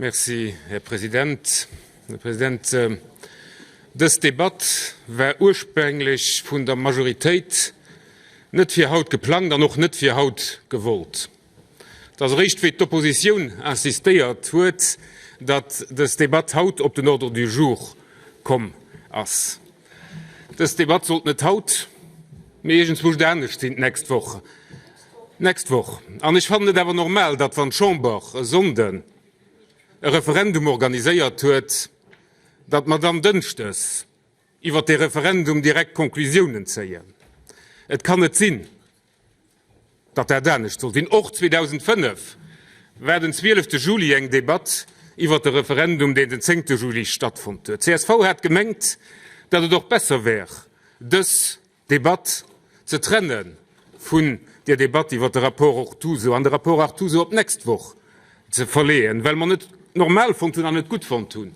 Merci, Här President. Här President, dës Debatt war ursprénglech vun der Majoritéit net fir haut geplangt an och net fir haut gewollt. Et ass eréischt, wéi d'Oppositioun insistéiert huet, datt dës Debatt haut op den Ordre du jour komm ass. Dës Debatt sollt net haut, mee iergendzwousch anescht sinn, d'nächst Woch. D'nächst Woch. An ech fannen et awer normal, datt wann d'Chamber e Sonnden e Referendum organiséiert huet, datt mer dann dënschdes iwwert dee Referendum direkt Conclusiounen zéien. Et kann net sinn, datt dat anescht soll sinn. Och 2005 war den 12 Juli eng Debatt iwwert de Referendum, deen den 10 Juli stattfonnt huet. Csv hat gemengt, datt et och besser wär, dës Debatt ze trenne vun där Debatt iwwert de Rapport Ortuso an de Rapport Artuso op d'nächst Woch ze verleeën, well mer net normal fonnt hunn an net gutt fonnt hunn,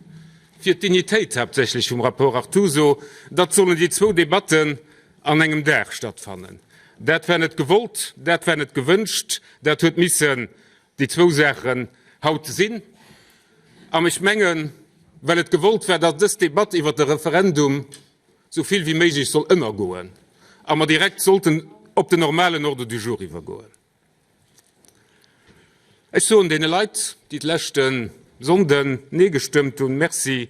fir d'Dignitéit haaptsächlech vum Rapport Artuso, datt sollen déi zwou Debatten an engem Dag stattfannen. Dat war net gewollt, dat war net gewënscht, dat huet missen déi zwou Saachen haut sinn. An ech mengen, well et gewollt war, datt dës Debatt iwwert de Referendum esou vill wéi méiglech soll ënnergoen a mer direkt sollten op den normalen Ordre du jour iwwergoen. Ech soen deene Leit, déi d'leschte Sonnden Nee gestëmmt hunn, Merci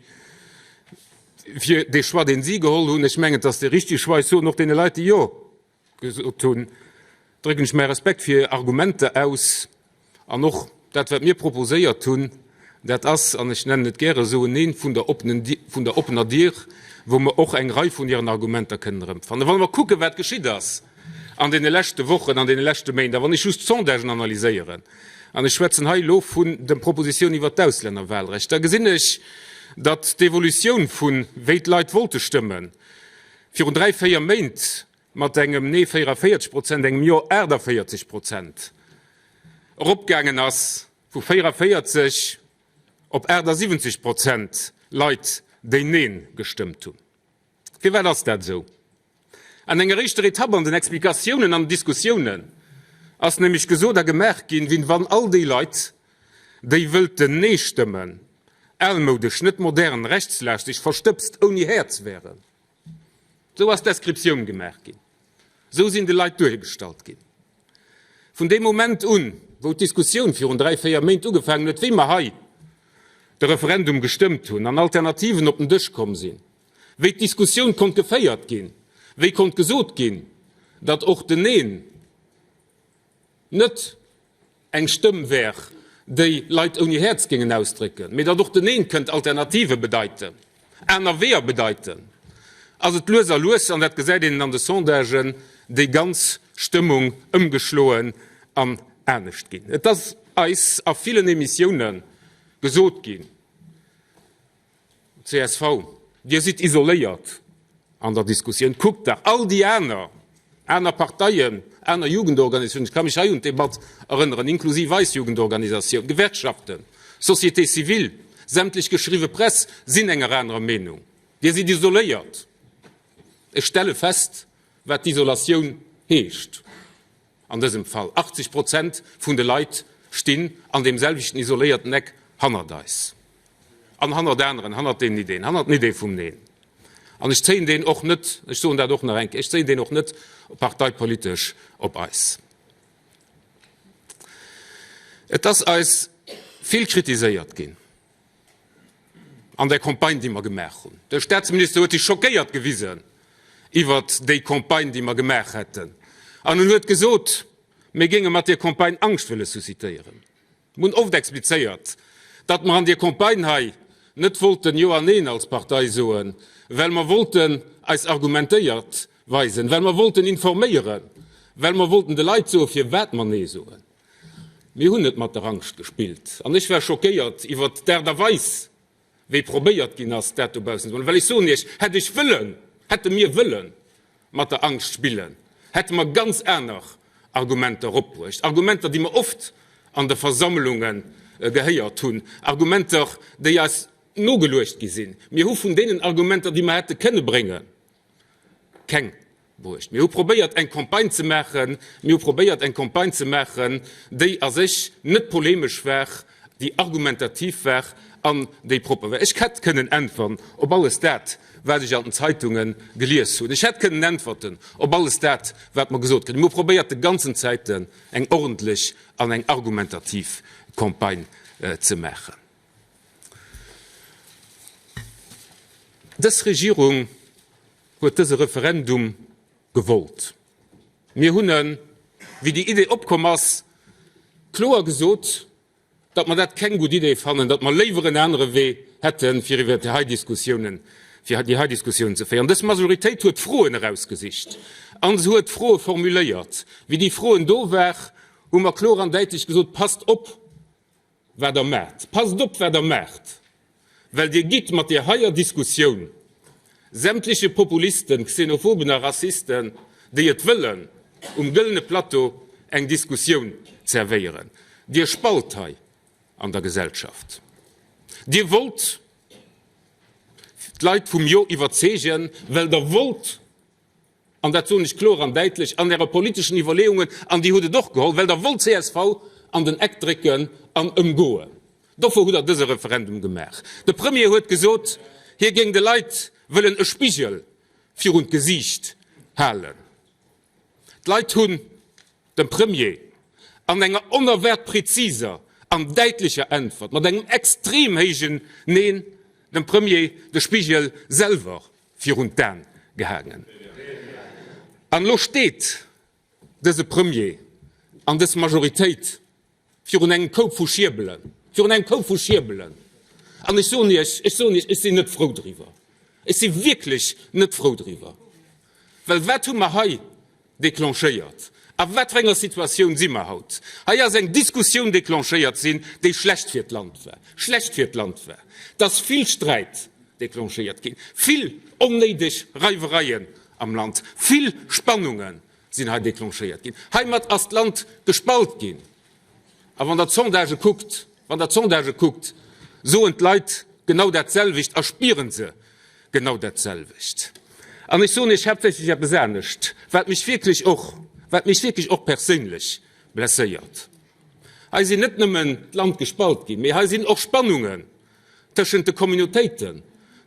fir dee Choix, deen si geholl hunn. Ech mengen, et ass dee richtege Choix. Ech soen och deene Leit, déi Jo gesot hunn, drécken ech mäi Respekt fir hir Argumenter aus. An och dat, wat mir proposéiert hunn, dat ass, an ech nennen et gäre esou, en Neen vun der oppenen, vun der oppener Dier, wou mer och eng Rei vun hiren Argumenter kënnen erëmfannen. Wa mer kucken, wat geschitt ass an deene leschte Wochen, an deene leschte Méint, a wann ech just d'Sondagen analyséieren, an ech schwätzen hei elo vun der Proposition iwwert d'Auslännerwahlrecht, da gesinn ech, datt d'Evolutioun vu wéi d'Leit wollte stëmmen, virun dräi, véier Méint mat engem Nee 44 Prozent, engem Jo 48 Prozent eropgaangen ass vu 44 op 78 Prozent Leit, déi Neen gestëmmt hunn. Firwat ass dat esou? An enger éischter Etapp an den Explikatiounen an den Diskussiounen ass nämlech gesot a gemaach ginn, wéi wann all déi Leit, déi wëllten Nee stëmmen, almoudesch, net modern, rechtslaaschteg, verstëbst, ouni Häerz wären. Esou ass d'Descriptioun gemaach ginn. Esou sinn de Leit duergestallt ginn. Vun deem Moment un, wou d'Diskussioun virun dräi, véier Méint ugefaangen huet, wéi mer hei de Referendum gestëmmt hunn an Alternativen op den Dësch komm sinn, wéi d'Diskussioun konnt geféiert ginn, wéi konnt gesot ginn, datt och den Neen net eng Stëmm wär, déi Leit ouni Häerz géingen ausdrécken, mee datt och den Neen kënnt Alternative bedeiten, aner Weeër bedeiten, ass et lues a lues, an dat gesäit een an de Sondagen, déi ganz Stëmmung ëmgeschloen an anescht ginn. Et ass eis a villen Emissioune gesot ginn, Csv, Dir sidd isoléiert an der Diskussioun. Kuckt dach, all déi aner, aner Parteien, aner Jugendorganisatiounen, ech ka mech hei un d'Debatt erënneren, inklusiv eis Jugendorganisatioun, Gewerkschaften, Société civile, sämtlech geschriwwe Press, sinn enger anerer Meenung. Dir sidd isoléiert. Ech stelle fest, wat d'Isolatioun heescht. An dësem Fall, 80 Prozent vun de Leit stinn an deem selwechten isoléierten Eck hannert eis an hannert aneren, hannert deenen Ideen, hannert den Idee vum Neen. An ech zéien deen och net, ech soen dat och nach eng Kéier, ech zéien deen och net parteipolitesch op eis. Et ass eis vill kritiséiert ginn. An der Campagne, déi mer gemaach hunn. De Staatsminister huet sech schockéiert gewisen iwwert déi Campagne, déi mer gemaach hätten, an en huet gesot, mir géinge mat deer Campagne Angscht wëlle suscitéieren. Mir hunn oft explizéiert, datt mer an deer Campagne hei net wollten Jo an Neen als Partei soen, well mer wollten eis argumentéiert weisen, well mer wollten informéieren, well mer wollten de Leit soen, firwat mer Nee soen. Mir hunn net mat der Angscht gespillt. An ech war schockéiert iwwert d'Aart a Weis, wéi probéiert ginn ass, dat dobaussen ze maachen. Well ech soen Iech, hätt ech wëllen, hätte mir wëlle mat der Angscht spillen, hätte mer ganz aner Argumenter eropbruecht. Argumenter, déi mer oft an de Versammlunge gehéiert hunn, Argumenter, déi eis nogeluecht gi sinn. Mir hu vun deenen Argumenter, déi mer hätte kënne bréngen, keng bruecht. Mir hu probéiert eng Campagne ze maachen, mir hu probéiert eng Campagne ze maachen, déi a sech net polemesch war. déi argumentativ war an déi propper war. Ech hätt kënnen äntweren op alles dat, wat ech an den Zeitunge gelies hunn. Ech hätt kënnen äntwerten op alles dat, wat mer gesot gëtt. Mir hu probéiert, de ganzen Zäiten eng ordentlech an eng argumentativ Campagne ze maachen. Dës Regierung huet dëse Referendum gewollt. Mir hunn en, wéi déi Idee opkomm ass, kloer gesot, datt mer dat keng gutt Idee fannen, datt mer léiwer en anere Wee hätten, fir iwwer déi hei Diskussiounen, fir déi hei Diskussiounen ze féieren. Dës Majoritéit huet Froen erausgesicht a se huet Froe formuléiert. Wéi déi Froen do war, hu mer kloer an däitlech gesot, Passt op! Wat Der maacht. Passt op, wat Der maacht, well Dir gitt mat deer heier Diskussioun sämtliche Populisten, Xenophoben a Rassisten, déi et wëllen, um gëllene Plateau eng Diskussioun zerwéieren. Dir spalt hei an der Gesellschaft. Dir wollt d'Leit vum Jo iwwerzeegen, well Der wollt, an dat soen ech kloer an däitlech, an Äre politeschen Iwwerleeungen, an Dir hutt et och geholl, well Der wollt csv an den Eck drécken an ëmgoen. Dofir hutt Der dëse Referendum gemaach. De Premier huet gesot, hie géing de Leit wëllen e Spigel virun d'Gesiicht halen. D'Leit hunn dem Premier an enger onerwaart präziser an däitlecher Äntwert, mat engem extrem héijen Neen, dem Premier de Spigel selwer virun d'Aen gehaangen. An elo steet dëse Premier an dës Majoritéit virun engem Koup vu Schierbelen, virun engem Koup vu Schierbelen. An ech soen Iech, ech soen Iech, ech sinn net frou driwwer. Ech si wierklech net frou driwwer. Well wat hu mer hei Declenchéiert. A wat fir enger Situatioun si mer haut? Hei ass eng Diskussioun declenchéiert sinn, déi schlecht fir d'Land war, schlecht fir d'Land war. Et ass vill Sträit declenchéiert ginn, vill onnéideg Reiwereien am Land, vill Spannunge sinn hei declenchéiert ginn. Heimat ass d'Land gespalt ginn. A wann Der d'Sondagë kuckt, wann Der d'Sondagë kuckt, soen d'Leit genau dat selwecht a spiere se genau dat selwecht. An ech soen Iech haaptsächlech eppes anescht, wat mech wierklech och, wat mech wierklech och perséinlech blesséiert. Hei sinn net nëmmen d'Land gespalt ginn, mee hei sinn och Spannungen tëschent de Communautéiten,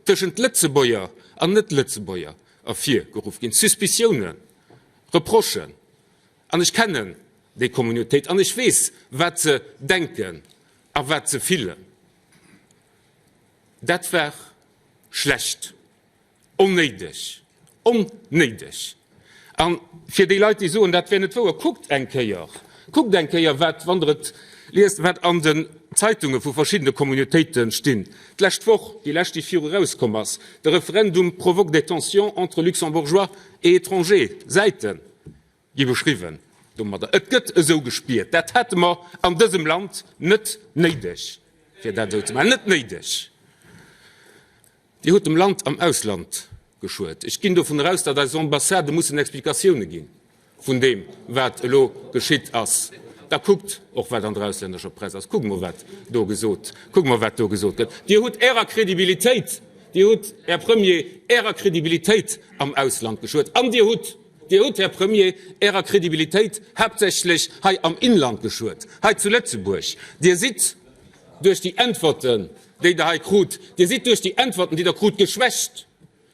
tëschent Lëtzebuerger an Net-Lëtzebuerger ervirgeruff ginn, Suspiciounen, Reprochen. An ech kennen déi Communautéit an ech weess, wat se denken a wat se fillen. Dat war schlecht, onnéideg, onnéideg! A fir déi Leit, déi soen, dat wär net wouer, kuckt eng Kéier, kuckt eng Kéier, wat, wann Der et liest, wat an den Zeitunge vu verschiddene Communautéite stinn. D'lescht Woch, déi lescht, déi viru erauskomm ass, De Referendum provoque des tensions entre Luxembourgeois et étrangers, Säiten. Gi beschriwwen domadder. Et gëtt esou gespiert. Dat hätte mer an dësem Land net néideg, fir dat esou ze maachen. Net néideg! Dir hutt dem Land am Ausland geschuet. Ech ginn dovun eraus, datt eis Ambassadë mussen Explikatioune gi vun deem, wat elo geschitt ass. Da kuckt och, wat an der auslännescher Press ass. Kuckt mol, wat do gesot, kuckt mol, wat do gesot gëtt. Dir hutt Ärer Kredibilitéit, Dir hutt, Här Premier, Ärer Kredibilitéit am Ausland geschuet. An Dir hutt Dir hutt, Här Premier, Ärer Kredibilitéit haaptsächlech hei am Inland geschuet, hei zu Lëtzebuerg. Dir sidd duerch déi Äntwerten, déi Der hei krut, Dir sidd duerch déi Äntwerten, déi Der krut, geschwächt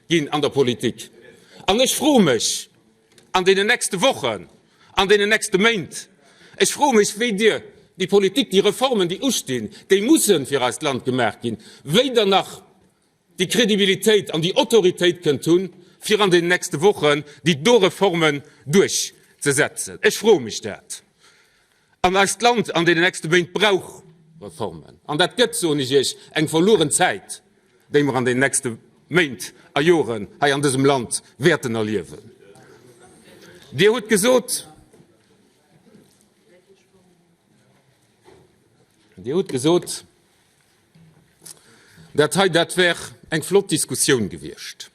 ginn an der Politik. An ech froe mech an deenen nächste Wochen, an deenen nächste Méint, ech froe mech, wéi Dir déi Politik, déi Reformen, déi ustinn, déi musse fir eist Land gemaach ginn, wéi Der nach déi Kredibilitéit an déi Autoritéit kënnt hunn, fir an den nächste Wochen déi do Reformen duerchzesetzen. Ech froe mech dat. An eist Land an deenen nächste Méint brauch Reformen. An dat gëtt, soen ech Iech, eng verlueren Zäit, déi mer an den nächste Méint a Joren hei an dësem Land wäerten erliewen. Dir hutt gesot, Dir hutt gesot, Dat hei, dat wär eng flott Diskussioun gewiescht,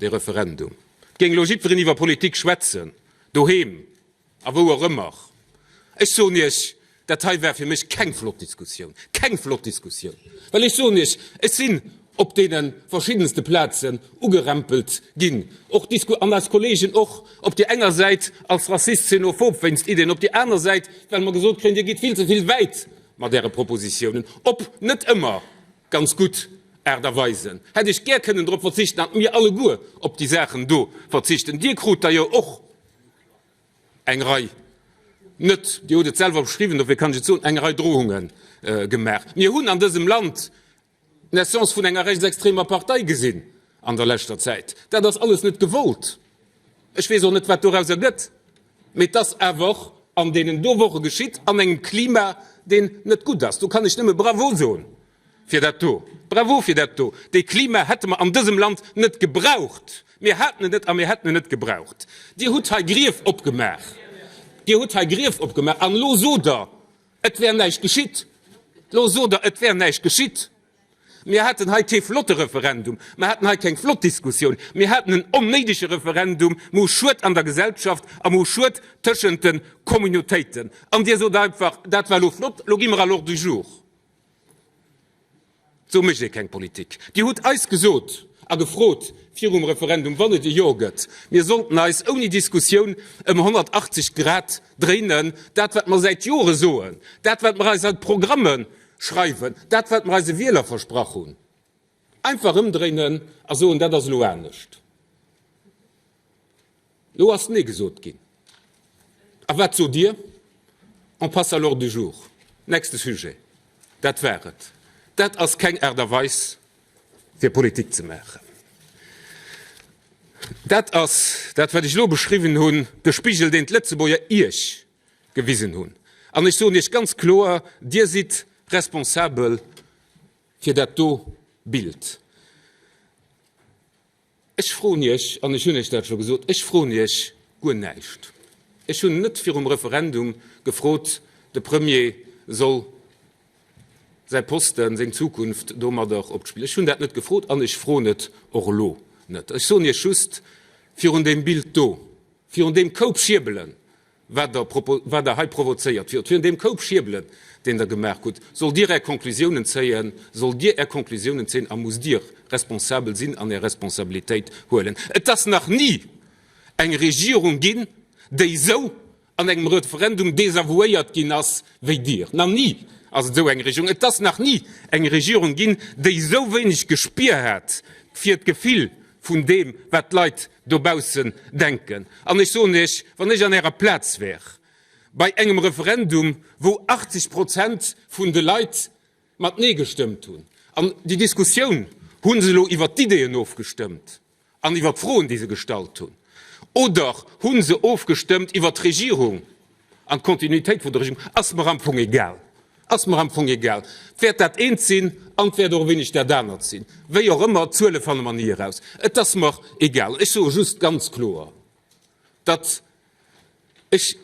dee Referendum. Et géing elo jiddwereen iwwer Politik schwätzen, doheem a wou och ëmmer. Ech soen Iech, dat hei war fir mech keng flott Diskussioun, keng flott Diskussioun! Well ech soen Iech, ech sinn op deene verschiddenste Plazen ugerempelt ginn, och an eis Kollegen och, op déi enger Säit als Rassist, Xenophob wéinst Iddien, op déi aner Säit, well mer gesot kréien, Dir gitt vill ze vill wäit. mat Äre Propositiounen, op net ëmmer ganz gutt Aart a Weisen. Hätt ech gär kënnen drop verzichten an mir alleguer op déi Saachen do verzichten. Dir krut der jo och eng Rei, net, Dir hutt et selwer beschriwwen, dofir kann ech et soen, eng Rei Drohunge gemaach. Mir hunn an dësem Land d'Naissance vun enger rechtsextremer Partei gesinn an der leschter Zäit. Dat ass alles net gewollt. Ech weess och net, wat dorauser gëtt, mee et ass awer an deenen do Woche geschitt an engem Klima, deen net gutt ass. Do kann ech nëmme Bravo soen fir dat do. Bravo fir dat do. Dee Klima hätte mer an dësem Land net gebraucht. Mir haten en net a mir hätten en net gebraucht. Dir hutt hei Grief opgemaach. Dir hutt hei Grief opgemaach an elo sot Der, et wär näischt geschitt. Elo sot Der, et wär näischt geschitt. Mir haten hei kee flotte Referendum, mer haten hei keng flott Diskussioun, mir haten en onnéidege Referendum, mer hu Schued an der Gesellschaft a mer hu Schued tëschent de Communautéiten. An Dir sot einfach, dat war elo flott, elo gi mer à l'ordre du jour. Esou mécht ee keng Politik. Dir hutt eis gesot a gefrot virum Referendum, wann et e Jo gëtt, mir sollten eis ouni Diskussioun ëm 180 Grad dréinen. Dat, wat mer säit Jore soen, dat, wat mer eis an d'Programme schreiwen, dat wat mer eise Wieler versprach hunn, einfach ëmdréinen a soen, dat ass elo anescht. Elo ass Nee gesot ginn. A wat sot Dir? On passe à l'ordre du jour. Nächste Sujet. Dat war et. Dat ass keng Aart a Weis, fir Politik ze maachen. Dat ass dat, wat ech elo beschriwwen hunn, de Spigel, deen d'Lëtzebuerger Iech gewisen hunn. An ech soen Iech ganz kloer, Dir sidd responsabel fir dat do Bild. Ech froen Iech, an ech hunn Iech dat scho gesot, ech froen Iech guer näischt. Ech hunn net virum Referendum gefrot, de Premier soll säi Posten, seng Zukunft domadder op d'Spill. Ech hunn dat net gefrot an ech froen et och elo net. Ech soen Iech just, virun deem Bild do, virun deem Koup Schierbelen, wat Der, wat Der hei provozéiert hutt, virun deem Koup Schierbelen, deen Der gemaach hutt, sollt Dir Är Konklusiounen zéien, sollt Dir Är Konklusiounen zéien a musst Dir responsabel sinn an Är Responsabilitéit huelen. Et ass nach ni eng Regierung ginn, déi esou an engem Referendum desavouéiert ginn ass wéi Dir. Nach ni ass et esou eng Regierung, et ass nach ni eng Regierung ginn, déi esou wéineg Gespier hat fir d'Gefill vun deem, wat d'Leit dobaussen denken. An ech soen Iech, wann ech an Ärer Plaz wär, bei engem Referendum, wou 80 Prozent vun de Leit mat Nee gestëmmt hunn, an déi Diskussioun hu se elo iwwert d'Ideeën ofgestëmmt an iwwert d'Froen, déi se gestallt hunn, oder hu se ofgestëmmt iwwert d'Regierung, An d'Kontinuitéit vun der Regierung ass mer am Fong egal, ass mer am Fong egal. Et wäert dat eent sinn an et wäert och e wéineg dat anert sinn. Wéi och ëmmer, d'Zuele fanne mer ni eraus. Et ass mer egal. Ech soe just ganz kloer, datt ech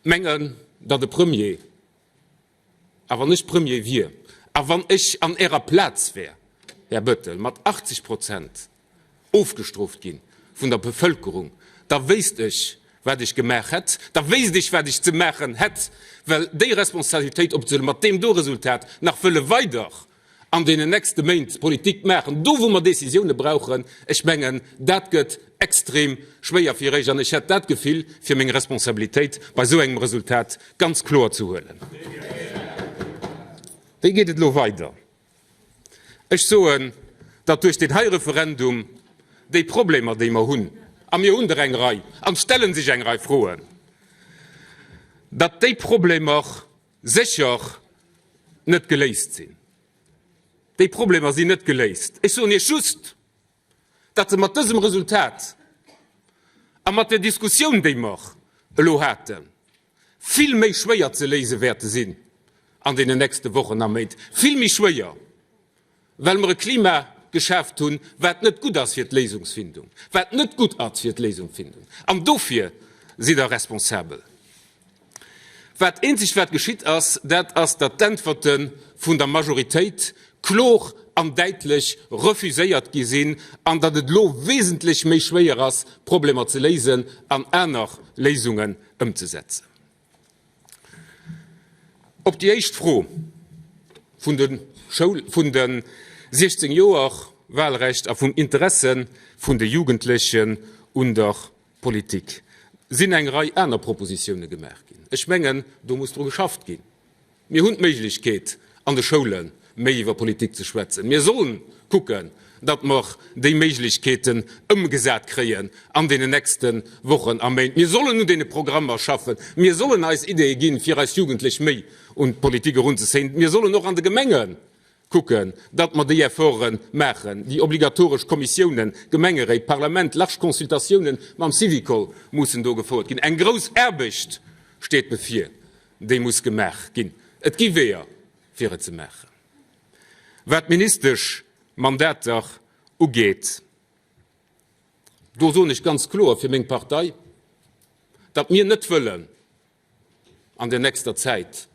mengen, datt e Premier, A wann ech Premier wier, a wann ech an Ärer Plaz wär, Här Bettel, mat 80 Prozent ofgestrooft gi vun der Bevëlkerung, da wéisst ech, wat ech gemaach hätt, da wéisst ech, wat ech ze maachen hätt, well déi Responsabilitéit opzehuelen, mat deem do Resultat nach wëlle weider an deenen nächste Méint Politik maachen, do wou mer Décisioune brauchen, ech mengen, dat gëtt extrem schwéier fir Iech an ech hätt dat Gefill, fir meng Responsabilitéit bei esou engem Resultat ganz kloer ze huelen. Wéi geet et elo weider? Ech soen, datt duerch deen hei Referendum déi Problemer, déi mer hunn, a mir hunn der eng Rei an et stelle sech eng Rei Froen, datt déi Problemer sécher net geléist sinn. Déi Problemer sinn net geléist. Ech soen Iech just, datt se mat dësem Resultat a mat der Diskussioun, déi mer elo haten, vill méi schwéier ze léise wäerte sinn an deenen nächste Wochen a Méint. Vill méi schwéier! Well mer e Klima geschaaft hunn, wat net gutt ass fir d'Léisungsfindung, wat net gutt ass fir d'Léisungfindung. An dofir sidd Der responsabel. Wat eenzegt wat geschitt ass, dat ass, datt d'Äntwerte vun der Majoritéit klor an däitlech refuséiert gi sinn an datt et elo wesentlech méi schwéier ass, Problemer ze léisen an aner Léisungen ëmzesetzen. Op déi éischt Fro vun de Schoul, vun de 16 Joer Wahlrecht a vum Interesse vun de Jugendlechen un der Politik sinn eng Rei aner Propositioune gemaach ginn. Ech mengen, do muss dru geschafft ginn. Mir hunn d'Méiglechkeet, an de Schoule méi iwwer Politik ze schwätzen. Mir sollen kucken, datt mer déi Méiglechkeeten ëmgesat kréien an deenen nächste Wochen a Méint. Mir sollen un deene Programmer schaffen. Mir sollen eis Ideeë ginn, fir eis Jugendlech méi un d'Politik erunzezéien. Mir sollen och an de Gemenge kucken, datt mer déi Efforte maachen, déi obligatoresch Kommissiounen, Gemengeréit, Parlament, large Consultatiounen mam Syvicol mussen do gefouert ginn. Eng grouss Aarbecht steet bevir, déi muss gemaach ginn. Et gi Weeër, fir et ze maachen. Wat d'ministesch Mandater ugeet, do soen ech ganz kloer fir meng Partei, datt mir net wëllen an der nächster Zäit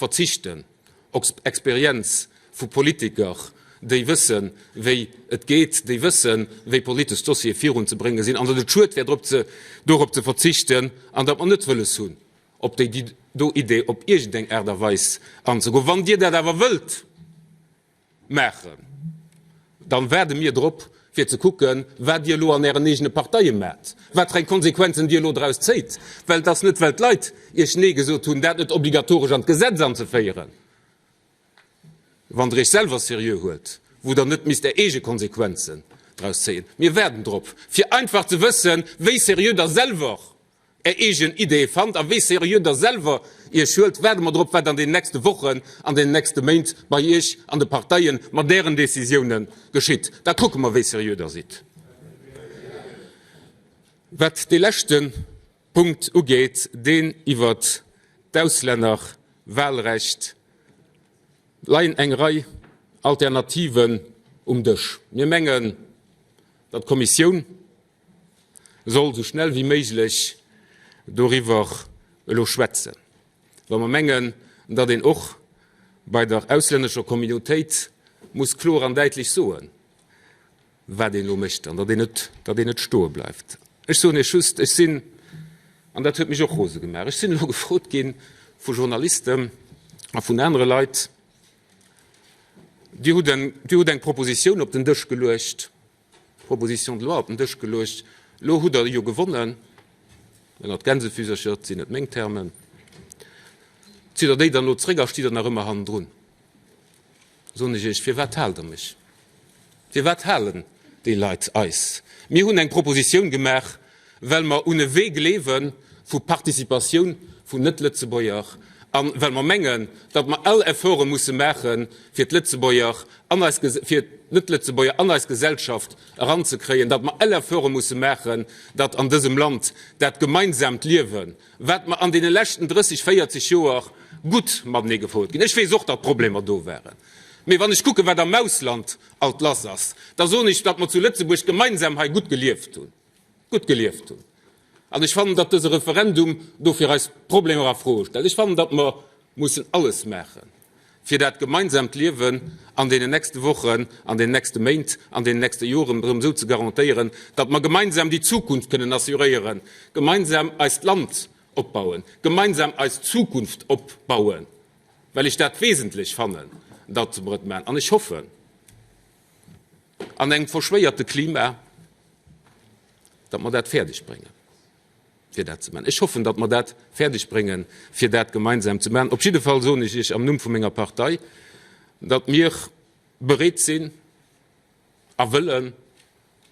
verzichten op Experienz vu Politiker, déi wëssen, wéi et geet, déi wëssen, wéi politesch Dossiere virunzebrénge sinn, an datt et schued wär, dorop ze verzichten, an datt mer net wëlles hunn, op déi do Idee op iergendeng Aart a Weis anzegoen. Wann Dir dat awer wëllt maachen, dann waarde mir drop, fir ze kucken, wat Dir elo an Ären eegene Parteie maacht, wat fir eng Konsequenzen Dir elo draus zéit. Well et ass net, well d'Leit Iech Nee gesot hunn, dat net obligatoresch an d'Gesetz anzeféieren, wann Der Iech selwer seriö huelt, wou Der net misst Är eege Konsequenzen draus zéien. Mir waarden drop, fir einfach ze wëssen, wéi seriö Der selwer Är eegen Ideeë fannt a wéi seriö Der selwer Iech huelt, waarde mer drop, wat an den nächste Wochen, an den nächste Méint bei Iech an de Parteien mat Ären Decisiounen geschitt. Da kucke mer, wéi seriö Der sidd. Wat dee leschte Punkt ugeet, deen iwwert d'Auslännerwahlrecht, leien eng Rei Alternativen um Dësch. Mir mengen, datt d'Kommissioun, soll esou schnell wéi méiglech doriwwer elo schwätzen, wa mer mengen, datt een och bei der auslännescher Communautéit muss kloer an däitlech soen, wat een elo mécht an datt een net, datt een net stoe bleift. Ech soen Iech just, ech sinn, an dat huet mech och rose gemaach, ech sinn elo gefrot gi vu Journalisten a vun anere Leit, Dir hutt eng, Dir hutt eng Propositioun op den Dësch geluecht, Proposition de loi op den Dësch geluecht. Elo hutt Der jo gewonnen, ënnert Gänsefüsercher, dat sinn net meng Termen. Zitt Der déi dann elo zréck a stitt Der nach ëmmer hannendrun? Soen ech Iech, firwat haalt Der mech? Firwat halen déi Leit eis? Mir hunn eng Propositioun gemaach, well mer un e Wee gleewe vu Participatioun vun Net-Lëtzebuerger a well mer mengen, datt mer all Efforte musse maachen, fir d'Lëtzebuerger an eis, fir d'Net-Lëtzebuerger an eis Gesellschaft eranzekréien, datt mer all Efforte musse maachen, datt an dësem Land dat gemeinsaamt Liewen, wat mer an deene leschten 30, 40 Joer gutt matenee gefouert ginn. Ech weess och, datt Problemer do waren, mee wann ech kucken, wat am Ausland alt lass ass, da soen ech, datt mer zu Lëtzebuerg gemeinsam hei gutt gelieft hunn. Gutt gelieft hunn. An ech fannen, datt dëse Referendum dofir eis Problemer a Froe stellt. Ech fannen, datt mer mussen alles maachen, fir dat gemeinsamt Liewen an deenen nächste Wochen, an deenen nächste Méint, an deenen nächste Joren erëm esou ze garantéieren, datt mer gemeinsam déi Zukunft kënnen assuréieren, gemeinsam eist Land opbauen, gemeinsam eis Zukunft opbauen, well ech dat wesentlech fannen, datt mer et maachen. An ech hoffen, an engem verschwéierte Klima, datt mer dat fäerdeg bréngen, fir dat ze maachen. Ech hoffen, datt mer dat fäerdeg bréngen, fir dat gemeinsam ze maachen. Op jidde Fall soen ech Iech am Numm vu menger Partei, datt mir bereet sinn a wëllen,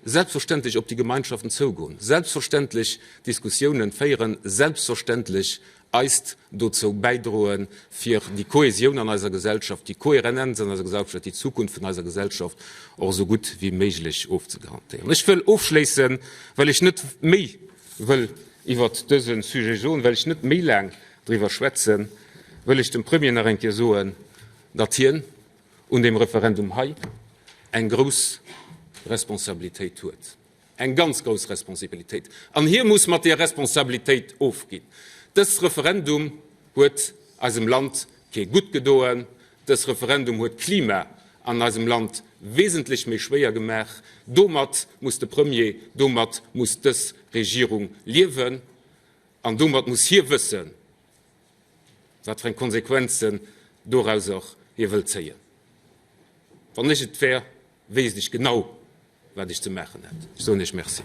selbstverständlech op déi Gemeinschaften zougoen, selbstverständlech Diskussiounen féieren, selbstverständlech eist dozou bäidroen, fir déi Kohesioun an eiser Gesellschaft, déi Kohärenz an eiser Gesellschaft, déi Zukunft vun eiser Gesellschaft och esou gutt wéi méiglech ofzegarantéieren. Ech wëll ofschléissen, well ech net méi wëll iwwert dëse Sujet soen, well ech net méi laang driwwer schwätzen, wëll ech dem Premier nach eng Kéier soen, datt hien un deem Referendum hei eng grouss Responsabilitéit huet. Eng ganz grouss Responsabilitéit. An hie muss mat deer Responsabilitéit ofginn. Dës Referendum huet eisem Land kee Gutt gedoen. Dës Referendum huet d'Klima an eisem Land wesentlech méi schwéier gemaach. Domat muss de Premier, domat muss dës Regierung liewen. An domat muss hie wëssen, wat fir eng Konsequenzen dorauser hie wëllt zéien. Wann ech et wär, wéisst ech genau, wat ech ze maachen hätt. Ech soen Iech Merci.